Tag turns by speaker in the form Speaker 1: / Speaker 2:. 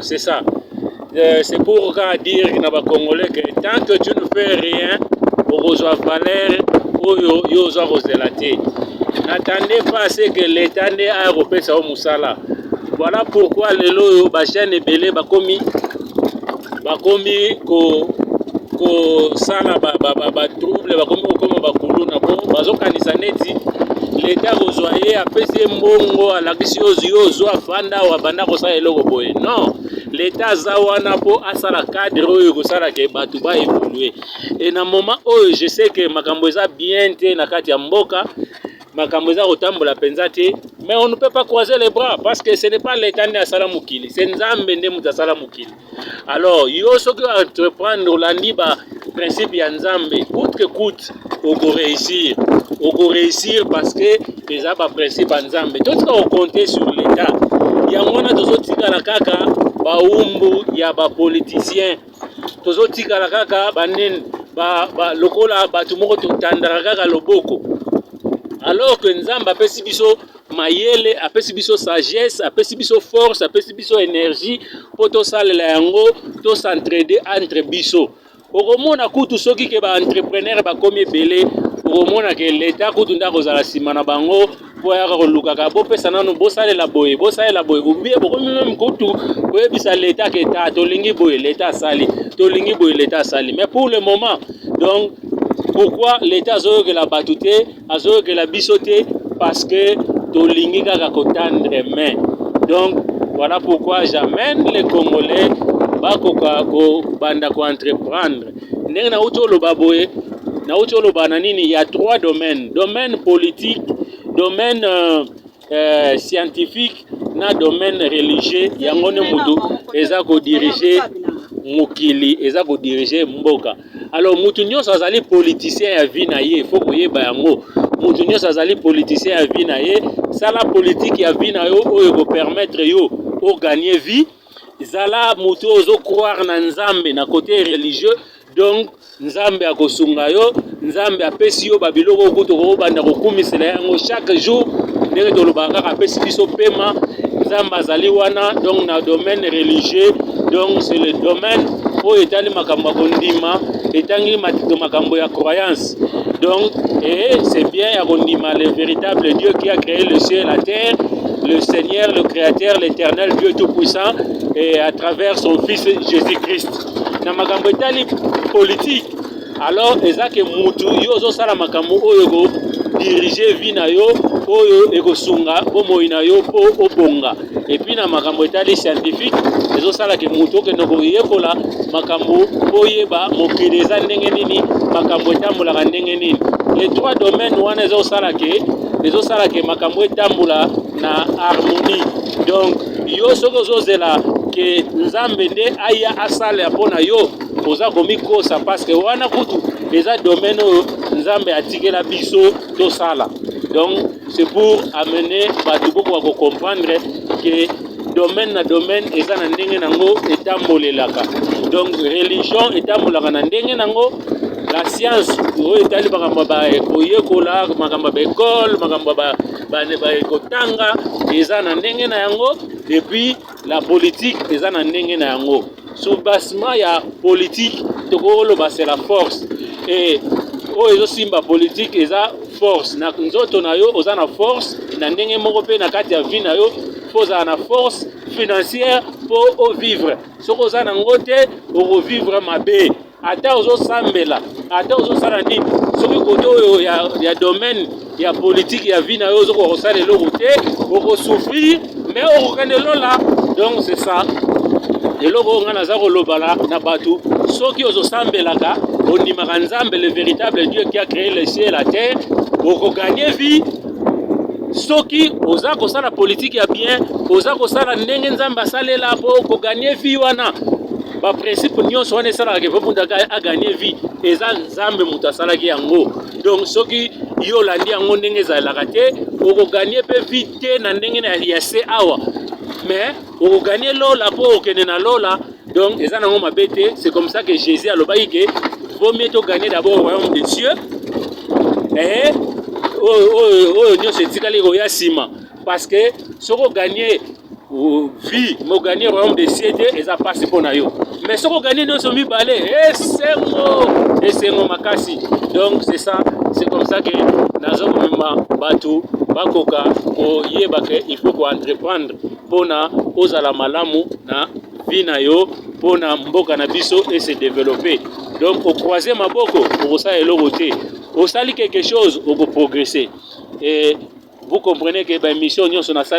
Speaker 1: C'est ça. C'est pour dire na ba Congolais que tant que tu ne fais rien, okozwa valeur oyo yo oza kozela te. N'attendez pas à ce que l'État nde aya kopesa yo mosala. Voilà pourquoi lelo oyo ba jeunes ebele bakomi ko kosala ba trouble, bakomi kokoma bakuluna mpo bazokanisa neti leta kozwa ye, apesi ye mbongo, alakisi yo, yo ozwa, fanda awa, banda kosala eloko boye. Non, leta aza wana mpo asala cadre oyo ekosalaka bato ba évolue. E na moment oyo, je sais que makambo eza bien te na kati ya mboka, makambo eza kotambola mpenza te, mais on ne peut pas croiser les bras, parce que ce n'est pas leta nde asala mokili, c'est Nzambe nde moto asala mokili. Alors yo soki entreprendre, olandi ba principe ya Nzambe, coûte que coûte okoréussir, okoréussir, parce que eza ba principe ya Nzambe. Totika kocompter sur l'état. Yango wana tozotikala kaka baumbu ya ba politicien, tozotikala kaka banini ba, lokola bato moko totandaka kaka loboko, alors que Nzambe apesi biso mayele, apesi biso sagesse, apesi biso force, apesi biso énergie mpo tosalela yango, tos'entraider entre biso. Okomona kutu soki ke ba entrepreneur bakomi ebele, okomona ke leta kutu nde akozala nsima na bango mpo ayaka kolukaka: bopesa nano, bosalela boye, bosalela boye. Obie bokomi même kutu koyebisa leta ke ta tolingi boye, leta asali, tolingi boye, leta asali. Mais pour le moment, donc pourquoi leta azoyokela bato te, azoyokela biso te? Parce que tolingi kaka kotendre main. Donc voilà pourquoi j'amène les Congolais bakoka kobanda koentreprendre. Ndenge nauti oloba boye, nauti oloba na nini, ya trois domaines: domaine politique, domaine scientifique na domaine religieux. Yango nde mutu eza kodiriger mokili, eza kodiriger mboka. Alors mutu nyonso azali politicien ya vie na ye, faut koyeba yango. Mutu nyonso azali politicien ya vie na ye. Sala politique ya vie na yo oyo ekopermettre yo ogagner vie. Zala mutu oyo ozocroire na Nzambe na côté religieux, donc Nzambe akosunga yo. Nzambe apesi yo babiloko oyo kutu okobanda kokumisela yango chaque jour. Ndenge tolobaka kaka, apesi biso pema, Nzambe azali wana. Donc na domaine religieux, donc c'est le domaine oyo etali makambo ya kondima, etangi makambo ya croyance. Donc et c'est bien ya kondima le véritable Dieu qui a créé le ciel et la terre, le Seigneur, le Créateur, l'Éternel Dieu Tout-Puissant, et à travers son Fils Jésus-Christ. Na makambo etali politique, alors eza ke mutu yo ozosala makambo oyo ekodiriger vie na yo, oyo ekosunga bomoi na yo mpo obonga. Et puis na makambo etali scientifique, ezosala ke mutu okende koyekola makambo, oyeba mokili eza ndenge nini, makambo etambolaka ndenge nini. Les trois domaines wana ezosala ke makambo etambola na harmonie. Donc yo soki ozozela ke Nzambe nde aya asala mpo na yo, oza komikosa, parce que wana kutu eza domaine oyo Nzambe atikela biso tosala. Donc c'est pour amener bato bokoka kocomprendre ke domaine na domaine eza na ndenge nango etambolelaka. Donc religion etambolaka na ndenge nango, la science oyo etali makambo ya koyekola, makambo ya ba école, makambo ya kotanga, eza na ndenge na yango. Et puis la politique eza na ndenge na yango. Soubassement ya politique, tokoloba, c'est la force. E oyo ezosimba politique eza force na nzoto na yo. Oza na force na ndenge moko mpe na kati ya vie na yo, faut ozala na force financière mpo ovivre. Soki oza nango te, okovivre mabe. Ata ozosambela, ata ozosala nini, soki kote oyo ya domaine ya politique ya vie na yo ozokoka kosala eloko te, okosouffrir, mais okokende lola. Donc c'est ça eloko oyo ngai naza kolobala na bato. Soki ozosambelaka, ondimaka Nzambe, le véritable Dieu qui a créé le ciel et la terre, okogagner vie. Soki oza kosala politique ya bien, oza kosala ndenge Nzambe asalela mpo okogagner vie wana, ba principe nyonso wana esalaka ke po moto agagner vie, eza Nzambe moto asalaki yango. Donc soki yo olandi yango ndenge ezalelaka te, okogagner mpe vie te na ndenge ya se awa, mais okogagner lola mpo okende na lola. Donc eza nango mabe te. C'est comme ça que Jésus alobaki ke vaut mieux togagner d'abord royaume des cieux, eh, oyo nyonso etikali koya nsima, parce que soki ogagner Vie mais ogagner royaume de cieux te, eza mpasi mpo na yo. Mais soki ogagner nyonso mibale, esengo, esengo makasi. Donc c'est ça, c'est comme ça que naza komema bato bakoka koyeba ke il faut koentreprendre mpona ozala malamu na vie na yo, mpona mboka na biso ese développer. Donc ocroiser maboko, okosala eloko te. Osali quelque chose, okoprogresser. Et vous comprenez que baémission nyonso nasali.